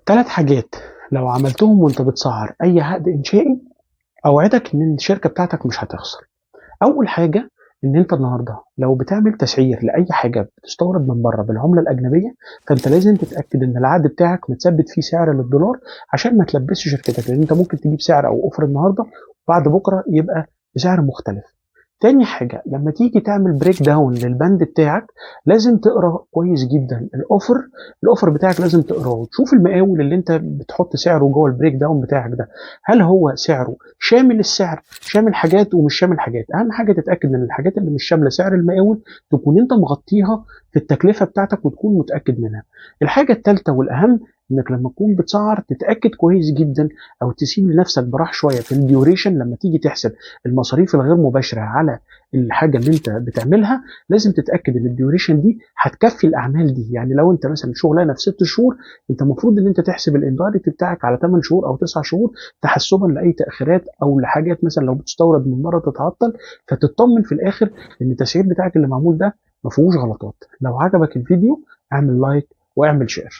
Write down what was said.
ثلاث حاجات لو عملتهم وانت بتسعر اي عقد انشائي اوعدك ان الشركة بتاعتك مش هتخسر. اول حاجة ان انت النهارده لو بتعمل تسعير لاي حاجة بتستورد من بره بالعملة الاجنبية، فانت لازم تتاكد ان العقد بتاعك متثبت فيه سعر للدولار عشان ما تلبسش شركتك، لان انت ممكن تجيب سعر او offer النهارده وبعد بكره يبقى بسعر مختلف. تاني حاجة، لما تيجي تعمل break down للبند بتاعك لازم تقرا كويس جدا ال offer بتاعك، لازم تقراه وتشوف المقاول اللي انت بتحط سعره جوه ال break down بتاعك ده، هل هو سعره شامل السعر، شامل حاجات ومش شامل حاجات. اهم حاجة تتاكد ان الحاجات اللي مش شاملة سعر المقاول تكون انت مغطيها في التكلفة بتاعتك وتكون متاكد منها. الحاجة الثالثة والاهم، انك لما تكون بتسعر تتاكد كويس جدا او تسيب لنفسك براح شوية في ال duration. لما تيجي تحسب المصاريف الغير مباشرة على الحاجة اللي انت بتعملها لازم تتاكد ان ال duration دي هتكفي الاعمال دي. يعني لو انت مثلا شغلانة في 6 شهور، انت المفروض ان انت تحسب ال indirect بتاعك على 8 شهور او 9 شهور، تحسبا لاي تاخيرات او لحاجات مثلا لو بتستورد من بره تتعطل، فتطمن في الاخر ان التسعير بتاعك اللي معمول ده ما فيهوش غلطات. لو عجبك الفيديو اعمل like واعمل share.